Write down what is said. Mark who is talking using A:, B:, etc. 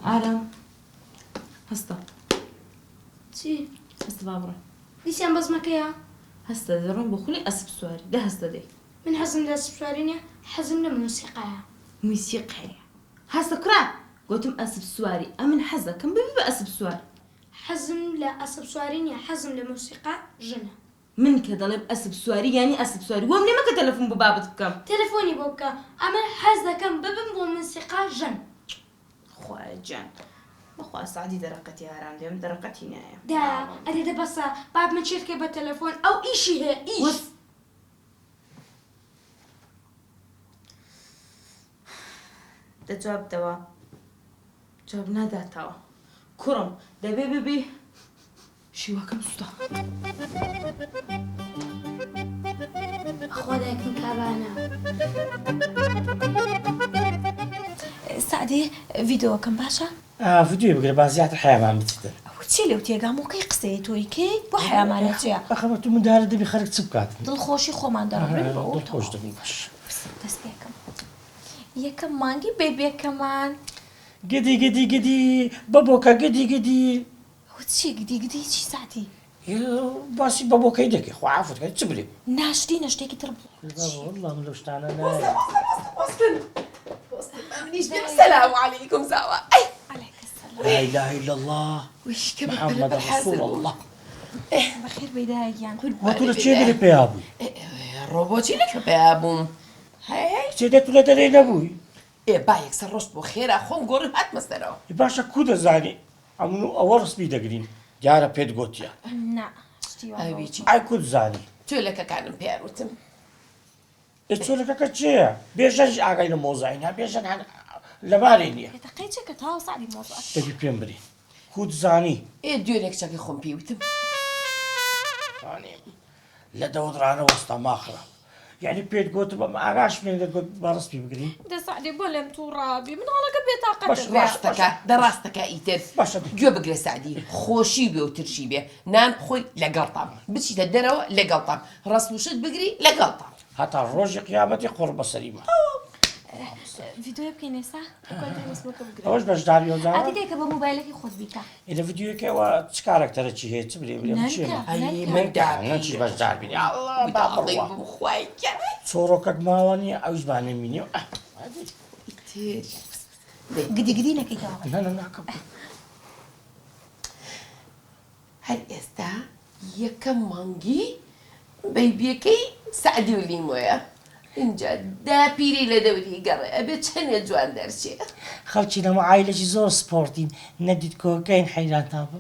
A: ئارام هەستە.
B: چی؟
A: هەستە با بڕۆین.
B: دیسان بەزمەکەیە؟
A: هەستە دەڕۆین بۆ خولی ئەسپ سواری دە هەستە دەی.
B: من حەزم لە ئەسپ سواری نیە حەزم لە مۆسیقایە.
A: موسیقایە هەستە کوڕە گۆتم ئەسپ سواری ئەمن حەزەکەم ببی بە ئەسپ سوار.
B: حەزم لە ئەسپ سواری نیە حەزم لە مۆسیقا ژەنە.
A: من کە دەڵێم ئەسپ سواری یانی ئەسپ سواری وام لێ مەکە تەلەفون بۆ بابت بکەم.
B: تەلەفۆنی بۆ بکە ئەمن حەز دەکەم ببم بۆ مۆسیقا ژەن.
A: خوایە گیان بەخوا سەعدی دەرەقەتی هارام دێ من دەرەقەتی نایەم.
B: دایە ئەرێ دە بەسە بابمە چێرکێ بە تەلەفۆن ئەو ئیشی هەیە ئیش.
A: وەس دە جواب بدەوە جواب ناداتەوە کوڕم دەبێ ببی شیوەکەم سوتا.
B: بەخوا دایکم کابانە.
C: سەعدی ڤیدۆکەم باشە؟
D: ئا ڤیدۆی بگرە با زیاتر حەیامان بچیتن.
C: ئەوە چیە لەو تێگامۆ کەی قسەیە تۆی کەی بۆ حەیامان ئەچێ.
D: ئەخە بە تو مندارە دەبی خەرک چ بکاتن.
C: دڵخۆشی خۆمان دەڕبرین بە ئەو
D: دڵخۆش دەبین باش.
C: دەست پێکەم یەکەم مانگی بەیبیەکەمان.
D: گدی گدی گدی بەبۆکە گدی گدی.
C: ئەوە چیە گدی گدی چی سەعدی.
D: باسی بەبۆکەی دەکەی خوا عەفوت کەی چ برێ.
C: ناشرینە شتێکی تر بڵێ.
D: بابە وەڵا من لەو شتانە
E: وەستە
D: نایەم.
E: وەستە وەستە وەستن وەستن با منیش بێم سەلام عەلەیکوم زاوا ئەی
C: عەلەیک سەلام.
D: لا اله الا اللە
E: وی کە بە پەلە
D: محمد
E: پەل حازر
D: رسول
E: بووم
D: اللە.
C: بەخێر بێی دایە گیان.
D: وە تۆ
E: قوربانی
D: لە
E: بێ
D: چێ
E: دایە
D: دەرێ پەیا بووی؟
E: ئێ ڕۆ بۆچی لەکوێ پەیا بووم هەی هەی
D: کچێ دە تو لە دەرێ نەبووی؟
E: ئێ با یەکسەر ڕۆشت بۆ خێرا خۆم گۆڕی و هاتمە سەرەوە.
D: ئێ باشە کو دەزانی ئەمن و ئەوە ڕسمی دەگرین دیارە پێت گۆتیە.
C: نا شتی وا
E: ئەوی چی؟
D: ئای کوت زانی.
E: چۆلەکەکانم پێیان وتم.
D: ئێ چۆلەکەکە چێیە؟ بێژەنیش ئاگای لە مۆزعی نا بێژەن هەر لەبارێ نییە.
C: ئێ تەقەی چەکە تەواو سەعدی مۆزعەکە.
D: دەبی پێم بری. کوت زانی.
E: ئێ دوێنێ کچەکەی خۆم پێی وتم.
D: زانیم. لە دەوت ڕانەوەستا ماخرە. یەعنی پێت گۆتم ئەم ئاگاشم لێ نەدەگۆت با ڕسمی بگری.
C: دە سەعدی بۆ لێم توڕابی مناڵەکە بێتاقەتە.
D: باشە باشە
E: ڕاستەکا دە ڕاستەکا ئیتر
D: باشە دەی.
E: گوێ بگرە سەعدی خۆشی بێ و ترشی بێ نان بخۆی لەگەڵتام بچیتە دەرەوە لەگەڵتام ڕەسم و شت بگری لەگەڵتام.
D: هەتا ڕۆژی قیامەتی قوڕ بەسەریمە.
C: ڤیدۆیە بکەین ئێستا
D: ئەوەش بەشداری ئەو جارە؟
C: ئادی دایکە بە مۆبایلەکەی خۆت بیکە.
D: ئێ لە ڤیدیۆیەکە ئەوە چ کارەکتەرەکی هەیە چ برێ برێ
C: نەنکە
D: چیە؟
E: ئەی
C: نەنکە.
E: من
D: نەنکیش
E: داپیرم
D: بەشدار بین یا اللە با
E: داڵی
D: بڕوا.
E: بم خوای گیان.
D: چۆڕۆکەک ماوە نییە ئەویش با نەمینێ و ئەه ئەدی.
E: ئیتر
C: گدی گدی نەکەیتەوە.
D: نا نا ناکەم.
E: هەر ئێستا یەکەم مانگی بەیبیەکەی سەعدی و لیمۆیە ئینجا داپیرەی لە دەوری گەڕێ ئەبێ چەنێ جوان دەرچێ.
D: خەڵکی نەمە عایلەکی زۆر سپۆرتین نەدیت کۆکەین حەیرانتان بم.